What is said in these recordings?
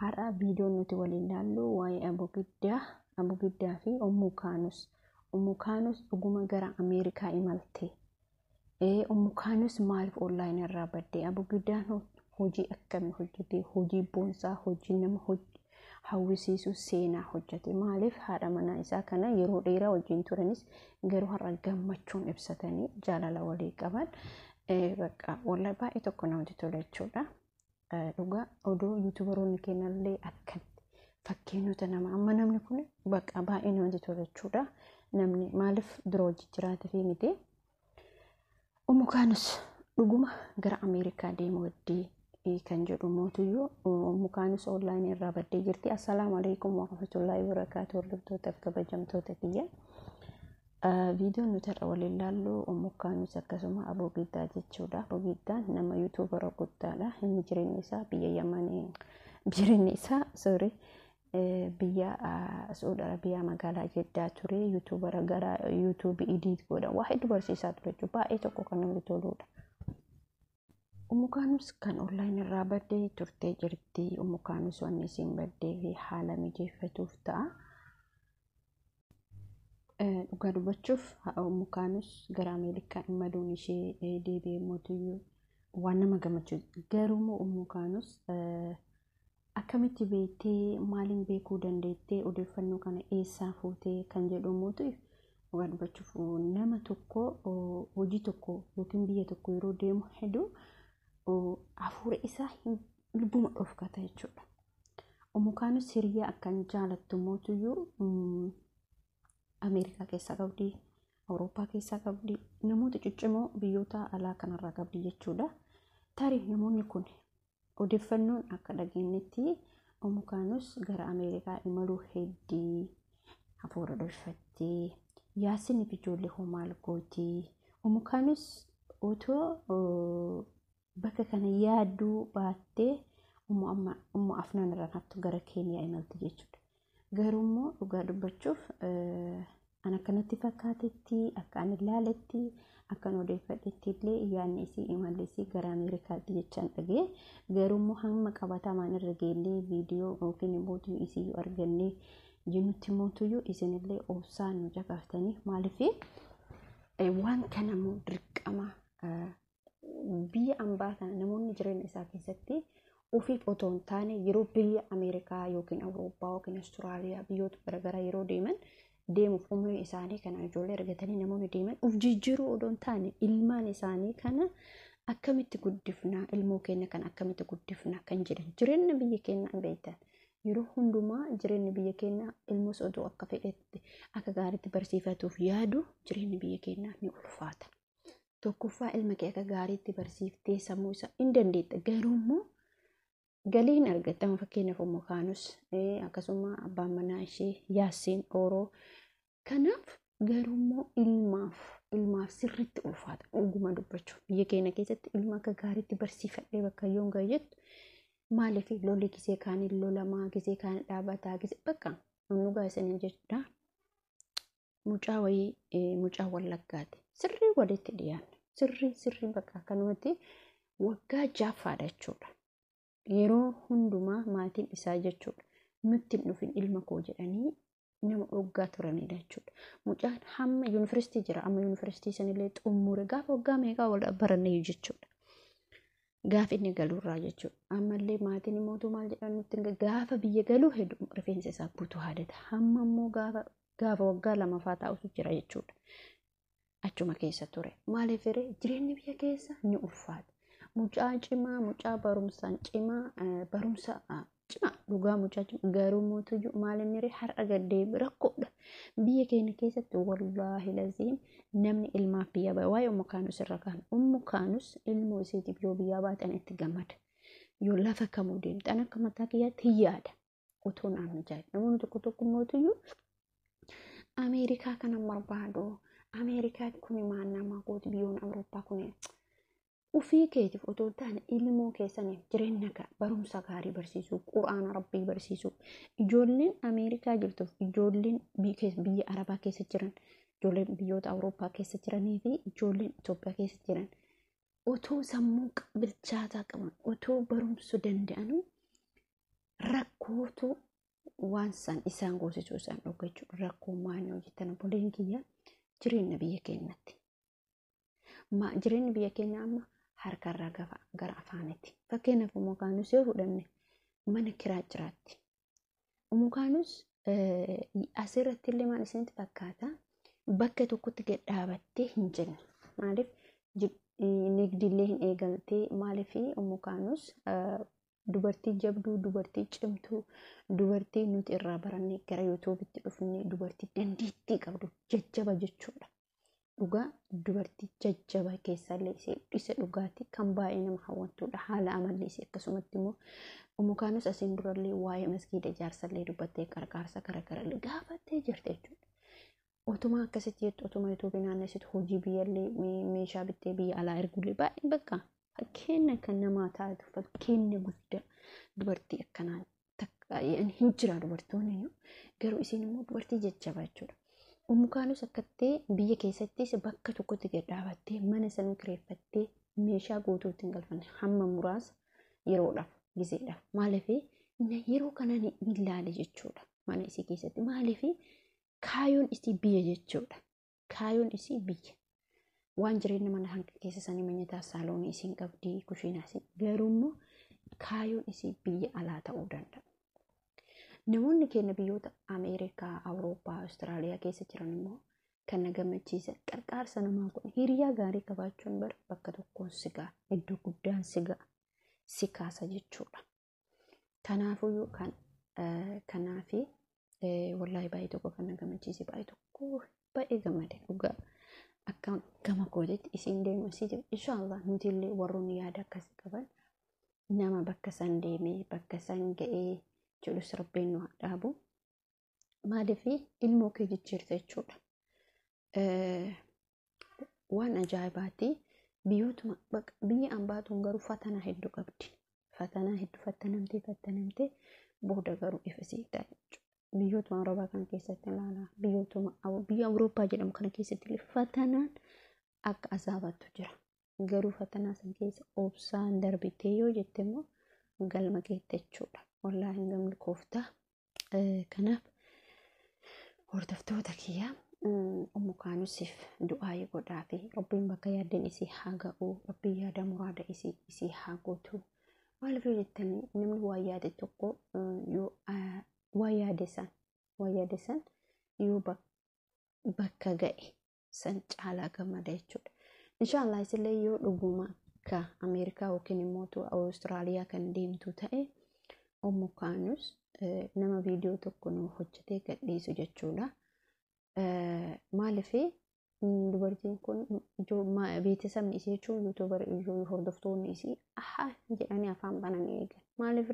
Har'a viidiyoon nuti waliin ilaallu waa'ee Abugiddaa fi Ummuu Kaanus. Ummuu Kaanus dhuguma gara Ameerikaa imalte. Ummuu Kaanus maaliif onlaayinii irraa badde? Abugiddaan hojii akkamii hojjete? Hojii boonsaa, hojii nama hawwisiisu seenaa hojjete. Maaliif haadha manaa isaa kana yeroo dheeraa wajjin turanis garuu har'a gammachuun ibsatanii jaalala walii qaban. Bakka wallahi baay'ee tokko namatti tola jechuudha. Dhugaa odoo yuutuubaroonni keenyallee akkatti fakkeenyota nama amma namni kun bakka baay'ee namatti tola jechuudha. Namni maaliif dura hojii jiraate fi miti. Ummuu Kaanus dhuguma gara Ameerikaa deemu weddii kan jedhu mootuyyuu Ummuu Kaanus onlaayinii irraa baddee jirti. Assalaamu alaikum warahmatullaahi wabarakaatu hordoftoota fi kabajamtoota kiyya. Viidiyoon nuti har'a waliin ilaallu Ummuu Kaanus akkasuma Abugiddaa jechuudha. Abugiddaan nama yuutuubara guddaadha. Inni jireenya isaa biyya Yamanii jireenya isaa sorry biyya Saudi Arabiyaa magaalaa Jeddaa ture. Yuutuubara gara yuutuubii idiit godha. Waa hedduu barsiisaa ture jechuudha. Baay'ee tokko kan namatti toludha. Ummuu Kaanus kan onlaayinii irraa baddee turtee jirti. Ummuu Kaanus wanni isiin baddee fi haala mijeeffatuuf ta'a. Dhugaa dubbachuuf Ummuu Kaanus gara Ameerikaa imaluun ishee deebi'ee mootuyyuu waan nama gammachiisu. Garuu immoo Ummuu Kaanus akkamitti beektee maaliin beekuu dandeettee odeeffannoo kana eessaa fuutee kan jedhu mootu dhugaa dubbachuuf nama tokko hojii tokko yookiin biyya tokko yeroo deemu hedduu hafuura isaa lubbuma dhofkata jechuudha. Ummuu Kaanus hiriyaa akkan jaalattu mootuyyuu Ameerikaa keessaa qabdi, Awurooppaa keessaa qabdi, namoota ciccimoo biyyoota alaa kanarraa qabdi jechuudha. Tarii namoonni kun odeeffannoon akka dhageenyetti Ummuu Kaanus gara Ameerikaa imaluu heddii hafuura dhorfattee Yaasinii fi ijoollee hoo maal gootii? Ummuu Kaanus otoo bakka kana yaaduu baattee Ummu Afnaan irraan haftu gara Keeniyaa imalti jechuudha. Garuu immoo dhugaa dubbachuuf an akkanatti fakkaatetti akka ani ilaaletti akka ani odeeffadhetti illee yaadni isii imalli isii gara Ameerikaatti jechaan dhagee garuu immoo hamma qabatamaan irra geennee viidiyoo yookiin immoo isii yoo argannee jennutti mootuyyuu isinillee obsaan nu caqaftanii maaliif waan kana immoo dirqama biyya ambaa kana namoonni jireenya isaa keessatti ofiif otoo hin taane yeroo biyya Ameerikaa yookiin Awurooppaa yookiin Awustiraaliyaa biyyoota garaagaraa yeroo deeman deemuuf umrii isaanii kana ijoollee argatanii namoonni deeman of jijjiiruu odoo hin taane ilmaan isaanii kana akkamitti guddifnaa ilmoo keenya kana akkamitti guddifnaa kan jedhan jireenya biyya keenyaa beektan. Yeroo hundumaa jireenyi biyya keenyaa ilmoos odoo akka fedhetti akka gaariitti barsiifatuuf yaadu jireenyi biyya keenyaa ni ulfaata. Tokkoffaa ilma kee akka gaariitti barsiiftee sammuu isaa hin dandeetta. Garuu immoo galii hin argatta. Amma fakkeenyaaf Ummuu Kaanus akkasuma abbaan manaa ishee Yaasiin Ooroo. Kanaaf garuu immoo ilmaaf sirriitti ulfaata. Dhuguma dubbachuuf biyya keenya keessatti ilma akka gaariitti barsiifadhee bakka yoon gahe jettu maaliif lolli gisee kaanii lolamaa gisee kaanii dhaabataa gisee bakka dhugaa isiniin jechuudha. Mucaa wayii mucaa Wallaggaati. Sirrii walitti dhiyaanna. Sirrii sirrii bakka akkanumatti waggaa ja'affaadha jechuudha. Yeroo hundumaa maatiin isaa jechuudha. Nutti hin dhufin ilma koo jedhanii nama dhoggaa turanidha jechuudha. Mucaan hamma yuunivarsiitii jira. Amma yuunivarsiitii sanillee xumure gaafa waggaa meeqaa wal barannee jechuudha. Gaafa inni galuurraa jechuudha. Ammallee maatiin immoo maal jedhan nutti gaafa biyya galuu hedduu rifeensa isaa guutuu haadata. Hamma immoo gaafa waggaa lamaffaa taa'utu jira jechuudha. Achuma keessa ture. Maaliif firee jireenyi biyya keessa ni ulfaata. Mucaa cimaa, mucaa barumsaan cimaa, barumsa cimaa dhugaa mucaa cimaa garuu mootuyyuu maal inni ree har'a gaddeebi rakkoodha. Biyya keenya keessatti wallaahi laziim namni ilmaaf biyya ba'a. Waa'ee Ummuu Kaanus irra kaanu. Ummuu Kaanus ilmoo isiitiif yoo biyyaa baatan itti gammada. Yoo lafa kamuu deemtan akka mataa kiyyaatti hin yaada. Otoo naan mijaa'e. Namoonni tokko tokko mootuyyuu Ameerikaa kana barbaadu. Ameerikaa kuni maal nama gooti biyyoon Awurooppaa kuni ofii keetiif otoo hin taane ilmoo keessaniif jireenya barumsa gaarii barsiisuu, quraana rabbii barsiisuu. Ijoolleen Ameerikaa jirtuuf ijoolleen biyya Arabaa keessa jiran, ijoolleen biyyoota Awurooppaa keessa jiranii fi ijoolleen Itoophiyaa keessa jiran otoo sammuu bilchaataa qaban, otoo barumsuu danda'anuu Rakkootu waan san isaan goosisuu isaan dhorka jechuudha. Rakkoo maal hojjetan obboleen kiyya jireenya biyya keenyatti. Jireenyi biyya keenya amma harkarraa gara afaanitti. Fakkeenyaaf Ummu Kaanus yoo fudhanne mana kiraa jiraatti. Ummu Kaanus asirratti illee maal isinitti fakkaata? Bakka tokkotti gad dhaabattee hin jenne. Maaliif nigdillee hin eegaltee maaliif Ummu Kaanus dubartii jabduu, dubartii cimtuu, dubartii nuti irraa barannee gara yuutuubitti dhufne dubartii dandeettii qabdu jajjaba jechuudha. Dhugaa dubartii jajjaba keessallee ishee isa dhugaatii kan baay'ee nama hawwattudha. Haala amalli ishee akkasumatti immoo Ummu Kaanus asiin durallee waa'ee masgiida ijaarsallee dubbattee qarqaarsa garaagaraallee gaafattee jirti jechuudha. Otuma akkasitti jettu otuma yuutuubii naannessitu hojii biyyallee meeshaa bittee biyya alaa ergullee baay'ee bakka fakkeenya kan namaa taatu fakkeenya guddaa dubartii akkanaa takka hin jira dubartoonni garuu isiin immoo dubartii jajjabaa jechuudha. Ummu Kaanus akkattee biyya keessattis bakka tokkotti gad dhaabattee mana sanuu kireeffattee meeshaa guutuu ittiin galfanne hamma muraasa yeroodhaaf gizeedhaaf maaliif yeroo kana ni ilaale jechuudha mana isii keessatti maaliif kaayoon isii biyya jechuudha kaayoon isii biyya waan jireenya mana hanqa keessa sanii manyataa saaloonii isiin qabdii kushiinaa isii garuu immoo kaayoon isii biyya alaa ta'uu danda'a. Namoonni keenya biyyoota Ameerikaa, Awurooppaa, Awustiraaliyaa keessa jiran immoo kan na gammachiisan qarqaarsa namaa kun hiriyaa gaarii qabaachuun bara bakka tokkoon si ga'a iddoo guddaan si ga'a si kaasa jechuudha. Kanaafuyyuu kan kanaafi wallaahi baay'ee tokko kan na gammachiise baay'ee tokko baay'ee gammade dhugaa akka gama kootitti isiin deemu isii jedhu inshaallah nuti illee warroonni yaada akkasii qaban nama bakka san deemee bakka san ga'ee jedhus rabbiin nu haa dhaabu. Maaliif ilmoo kee jijjiirte jechuudha. Waan ajaa'ibaati. Biyyootuma biyya ambaatuun garuu fatanaa hedduu qabdi. Fatanaa hedduu fattanamtee fattanamtee booda garuu ifa sii ta'a jechuudha. Biyyootuma Arabaa kana keessatti ilaalaa biyyootuma biyya Awurooppaa jedhamu kana keessatti illee fatanaan akka azaabattu jira. Garuu fatanaa san keessa obsaan darbitee yoo jette immoo galma geette jechuudha. Wallaahi gamni kooftaa. Kanaaf hordoftoota kiyyaa Ummu Kaanusiif du'aa godhaa fi rabbiin bakka yaaddeen isii haa ga'u rabbiin yaada muraada isii haa guutu. Maaliif yoo jettanii namni waa yaade tokko yoo waa yaade san waa yaade san yoo bakka ga'e san caalaa gammada jechuudha. Inshaallah isillee yoo dhuguma akka Ameerikaa yookiin immoo Awustiraaliyaa kan deemtu ta'e Ummu Kaanus nama viidiyoo tokko nu hojjetee gadhiisu jechuudha. Maaliif dubartiin kun beeksisni isii jechuun yuutuubarii hordoftoonni isii ahaa jedhanii afaan bananii eegan. Maaliif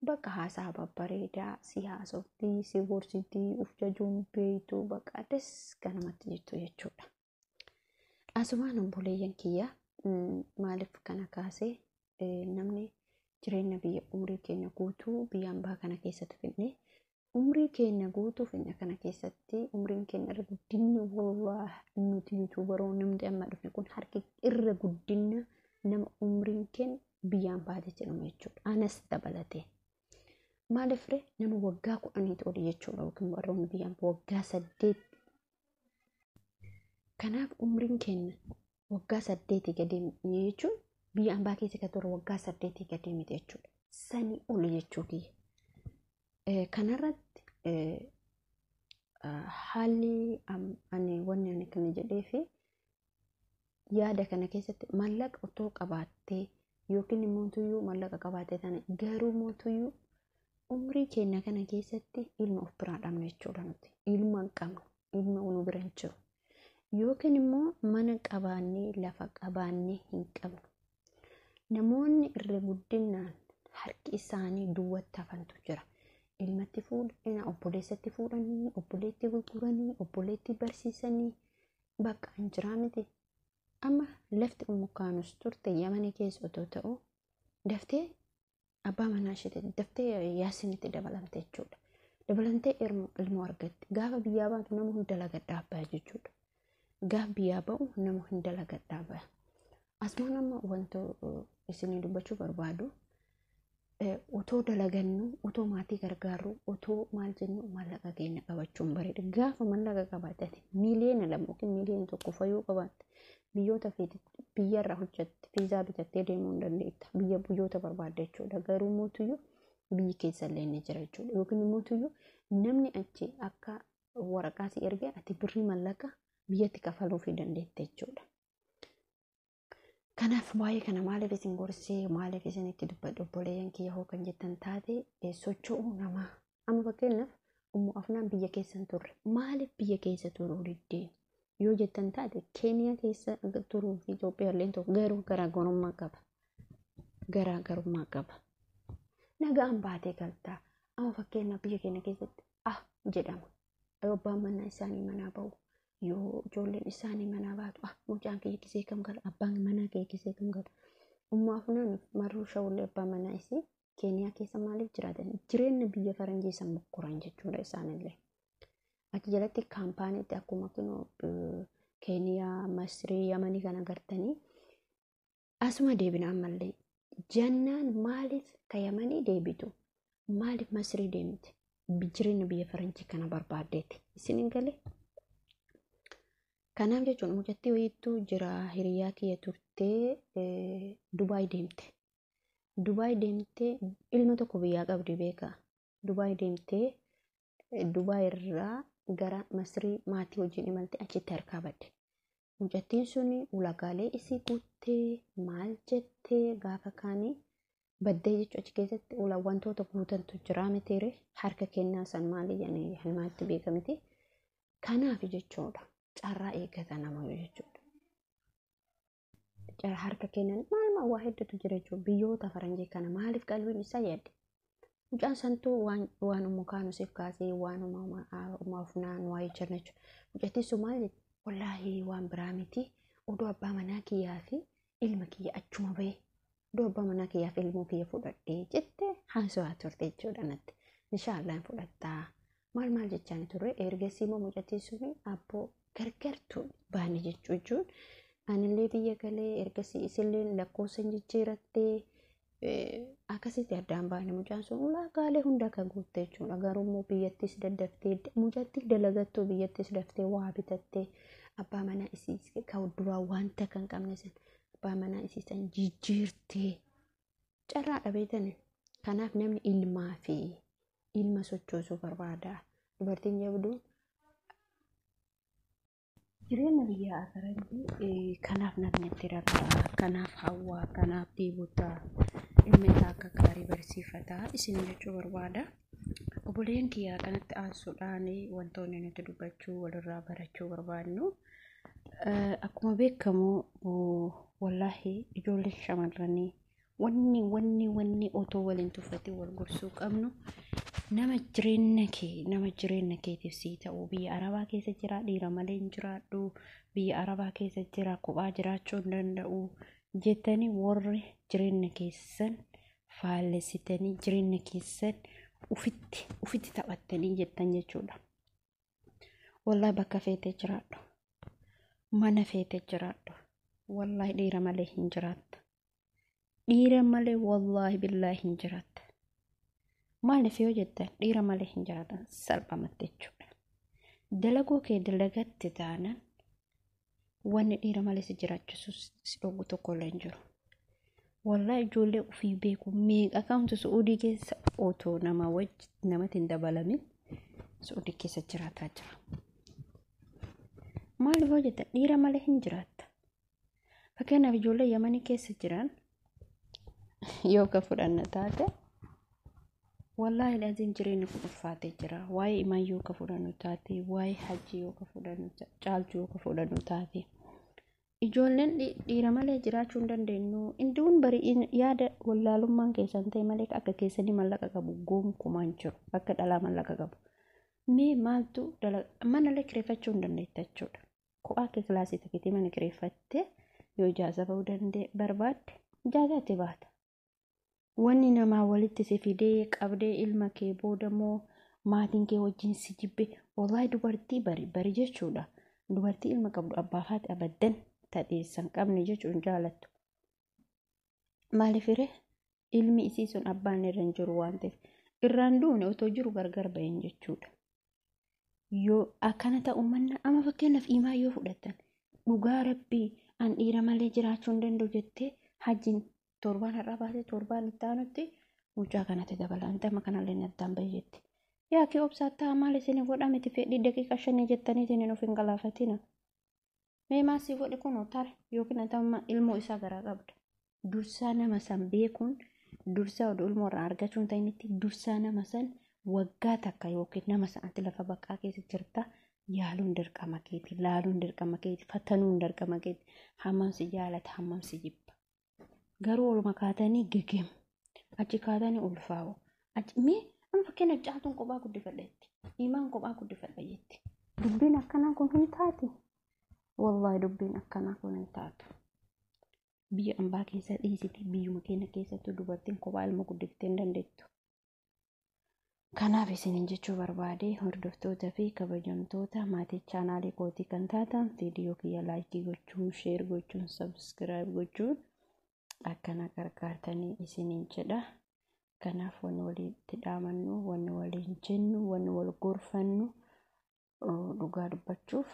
bakka haasaa babbareedaa si haasoftii si gorsitii uf jajuun beektu bakka des ganamatti jettu jechuudha. Asumaan obboleeyyan kiyya maaliif kana kaasee namni jireenya biyya umrii keenya guutuu biyya ambaa kana keessatti fidne umrii keenya guutuu fidne kana keessatti umriin keenya irra guddinni wallaahi nuti yuutuubaroon namni amma dhufne kun harki irra guddinna nama umriin keenya biyya ambaate jedhamu jechuudha. Anas dabalatee. Maaliif ree nama waggaa 10 oli jechuudha yookiin warroonni biyya ambaa waggaa 8. Kanaaf umriin keenya waggaa 8 gadi jechuun biyya ambaa keessa kan ture waggaa 8 gadi miti jechuudha. Sanii oli jechuu kiyya. Kanarratti haalli ani wanni ani kana jedhee fi yaada kana keessatti maallaqa otoo qabaattee yookiin immoo tuyyuu maallaqa qabaattee tana garuu mootuyyuu umrii keenya kana keessatti ilma of biraa dhabna jechuudha nuti. Ilma hin qabnu, ilma nu bira hin jiru. Yookiin immoo mana qabaannee lafa qabaannee hin qabnu. Namoonni irra guddinaan harki isaanii duwwaatti hafantu jira. Ilmatti fuudhanii, obboleessatti fuudhanii, obboleetti gurguranii, obboleetti barsiisanii bakka hin jiraa miti. Amma lafti Ummu Kaanus turte Yamanii keessa otoo ta'u daftee abbaa manaa isheetti daftee Yaasinitti dabalamte jechuudha. Dabalamtee ilmoo argatte. Gaafa biyyaa baatu nama hunda laga dhaabbaa jechuudha. Gaafa biyyaa ba'u nama hunda laga dhaabbaa. Asumaan amma wanta isinii dubbachuu barbaadu Otoo dalagannu, otoo maatii gargaarru, otoo maal jennu maallaqa keenya qabachuun bareeda. Gaafa maallaqa qabaatte 2 miiliyoona yookiin 1 miiliyoona fayyuu qabaatte biyyoota biyyarraa hojjette viizaa bitattee deemuu hin dandeetta. Biyya biyyoota barbaadde jechuudha. Garuu mootuyyuu biyyi keessa illee ni jira jechuudha. Yookiin mootuyyuu namni achi akka waraqaa si ergee ati birrii maallaqa biyyatti kafaluufii dandeetta jechuudha. Kanaaf waa'ee kana maaliif isin gorsee, maaliif isin itti dubbadhu, obboleeyyan kiyya hoo kan jettan taate, socho'uu namaa. Amma fakkeenyaaf Ummu Afnaan biyya keessa hin turre. Maaliif biyya keessa turuu diddee yoo jettan taate, Keeniyaa keessa turuu fi Itoophiyaa illee tokko, garuu garaagarummaa qaba. Garaagarummaa qaba. Nagaan baatee galtaa. Amma fakkeenyaaf biyya keenya keessatti ah jedhama. Yoo abbaan manaa isaanii manaa ba'u, yoo ijoolleen isaanii manaa baatu, ah, mucaan kiyya kisee kam gala, abbaan manaa kiyya kisee kam gala. Ummu Afnaan marruu shawullee abbaa manaa isii Keeniyaa keessa maaliif jiraatan? Jireenya biyya faranjii san mokkoran jechuudha isaanillee. Achi jalatti kaampaaniitti akkuma kunoo Keeniyaa, Masrii, Yamanii kana agartanii asuma deebina ammallee. Jannaan maaliif ka Yamanii deebitu? Maaliif Masrii deemte? Jireenya biyya faranjii kana barbaaddeeti. Isin hin galee? Kanaaf jechuun mucattii wayiitu jira, hiriyaa kiyya turtee, Dubaay deemte. Dubaay deemtee ilma tokko biyyaa qabdi beekaa. Dubaay deemtee Dubaay irraa gara Masrii maatii wajjin imalte, achitti harkaa badde. Mucattiin sun ulaagaalee isii guuttee maal jettee gaafa kaanii baddee jechuun achi keessatti wantoota guutantu jira mitiire, harka kennaa san maali jedhanii himaatti beekamti. Kanaaf jechuudha carraa eeggata nama jechuudha. Harka kennan maal maal waa hedduutu jira jechuudha. Biyyoota faranjii kana maaliif qalbiin isaa yaadde? Mucaan santuu waan Ummu Kaanusiif kaasee, waan Ummu Afnaan waa'ee jiran jechuudha. Mucattiin sun maal jette? Wallaahi waan biraa miti. Oduu abbaa manaa kiyyaa fi ilma kiyya achuma bahee. Oduu abbaa manaa kiyyaa fi ilmoo kiyya fudhadhee jettee haasawaa turte jechuudha natti. Inshaallah hin fudhattaa. Maal maal jechaan turre. Ergasii immoo mucattiin suni abboo gargartuu baane jechuun anillee biyya galee, ergasii isillee lakkoofsa jijjiirattee, akkasitti addaan baane. Mucaan sun ulaagaalee hunda kan guutte jechuudha. Garuu immoo biyyattis daddaftee, mucattii dalagattuu, biyyattis daftee waa bitattee, abbaa manaa isii kan duraa wanta kan qabne san abbaa manaa isii san jijjiirtee carraa dhabeetani. Kanaaf namni ilmaa fi ilma sochoosuu barbaada. Dubartiin jabduun jireenya biyya faranjii kanaaf namni itti rarra'a, kanaaf hawwaa, kanaaf dhiibotaa, ilma isaa akka gaarii barsiifataa isin jechuu barbaada. Obboleen kiyyaa, kanatti aansuudhaan wantoonni nuti dubbachuu, walirraa barachuu barbaadnu, akkuma beekamu wallaahi ijoolleen shamarranii wanni otoo waliin tuffatiin wal gorsuu qabnu, nama jireenya kee, nama jireenya keetiif sii ta'u, biyya arabaa keessa jira, dhiira malee hin jiraadhu, biyya arabaa keessa jira, kophaa jiraachuu hin danda'u jettanii warri jireenya keessan faallessitanii jireenya keessan ufitti taphattanii jettan jechuudha. Wallaahi bakka feetee jiraadhu, mana feetee jiraadhu, wallaahi dhiira malee hin jiraatta. Dhiira malee wallaahi billaahi hin jiraatta. Maaliif yoo jettan, dhiira malee hin jiraatan salphamatti jechuudha. Dalaguu kee dalagatti taanaan wanni dhiira malee si jiraachisu si dhowwu tokko illee hin jiru. Wallaahi ijoollee ofii beeku meeqa kamtu Su'uudii keessa otoo nama wajji namatti hin dabalamin Su'uudii keessa jiraataa jira. Maaliif yoo jettan, dhiira malee hin jiraatta. Fakkeenyaaf ijoollee Yamanii keessa jiran yoo ka fudhanna taate, wallaahi laziin jireenyi kun ulfaatee jira. Waa'ee imaan yoo ka fudhannu taate, waa'ee hajji yoo ka fudhannu, caaltuu yoo ka fudhannu taate. Ijoolleen dhiira malee jiraachuu hin dandeenyu. Indiin bari yaada wallaalummaan keessan ta'e malee akka keessanii mallaqa qabu gonkumaan jiru. Akka dhalaa mallaqa qabu. Mee maaltu manallee kireeffachuu hin dandeetta jechuudha. Kophaa kee kilaasii tokkotti mana kireeffattee yoo ijaaza bahuu danda'e barbaadde ijaazaatti baata. Wanni namaa walitti si fidee qabdee ilma kee booda immoo maatiin kee wajjin si jibbe, wallaahi dubartii bari bari jechuudha. Dubartii ilma qabdu abbaa faati abaddan tadheessan qabne jechuun jaalattu. Maaliif hiree? Ilmi isii sun abbaan irra hin jiru waan ta'eef irraan duune otoo jiru gargar bahin jechuudha. Yoo akkana ta'u manna amma fakkeenyaaf Imaa yoo fudhatan, dhugaa Rabbii an dhiira malee jiraachuu hin danda'u jettee hajjiin torbaan har'aa baatee torbaan itti aanutti mucaa kanatti dabalaan amma kanallee addaan bahi jetti. Yaa kee obsaa ta'a, maal isin godha miti, fedhii daqiiqa 5 jettanii isin of hin galaafatina. Mee maal si godhe kunoo tare yookiin amma ilmoo isaa garaa qabda. Dursaa nama san beekuun, dursaa oduu ilmoo irraa argachuun ta'initti, dursaa nama san waggaa takka yookiin nama san ati lafa baqaa keessa jirta yaaluun dirqama keeti, laaluun dirqama keeti, fattanuun dirqama keeti, hammam si jaalata, hammam si jibba. Garuu oluma kaatanii gegem achi kaatanii ulfaa'u. Achi mee amma fakkeenyaaf Caaltuun kophaa guddifadha jetti. Imaan kophaa guddifadha jetti. Dubbiin akkanaa kun hin taati. Wallaahi dubbiin akkanaa kun hin taatu. Biyya ambaa keessa dhiisiti, biyyuma keenya keessattuu dubartiin kophaa ilma guddiftee hin dandeettu. Kanaaf isiniin jechuu barbaade, hordoftoota fi kabajamtoota maatii chaanaalii kootii kan taatan, viidiyoo kiyya like gochuun, share gochuun, subscribe gochuun akkana gargaartanii isiniin jedha. Kanaaf wanni walitti dhaamannu, wanni waliin jennu, wanni wal gorfannu, dhugaa dubbachuuf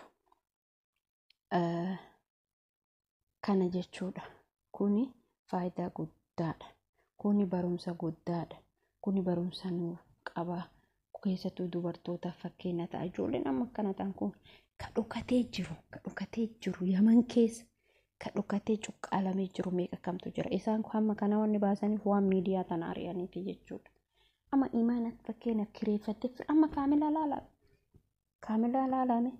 kana jechuudha. Kuni faayidaa guddaadha. Kuni barumsa guddaadha. Kuni barumsa nuuf qaba. Keessattuu dubartootaaf fakkeenya ta'a. Ijoolleen amma akkana ta'an kun ka dhokatee jiru, ka dhokatee jiru Yaman keessa, ka dhokatee cuqqaalamee jiru meeqa kamtu jira. Isaan kun hamma kana wanni baasaniif waan miidiyaa tana ari'aniifi jechuudha. Amma Imaan fakkeenya kireeffattee amma Kaamilaa laalaa. Kaamilaa laalame.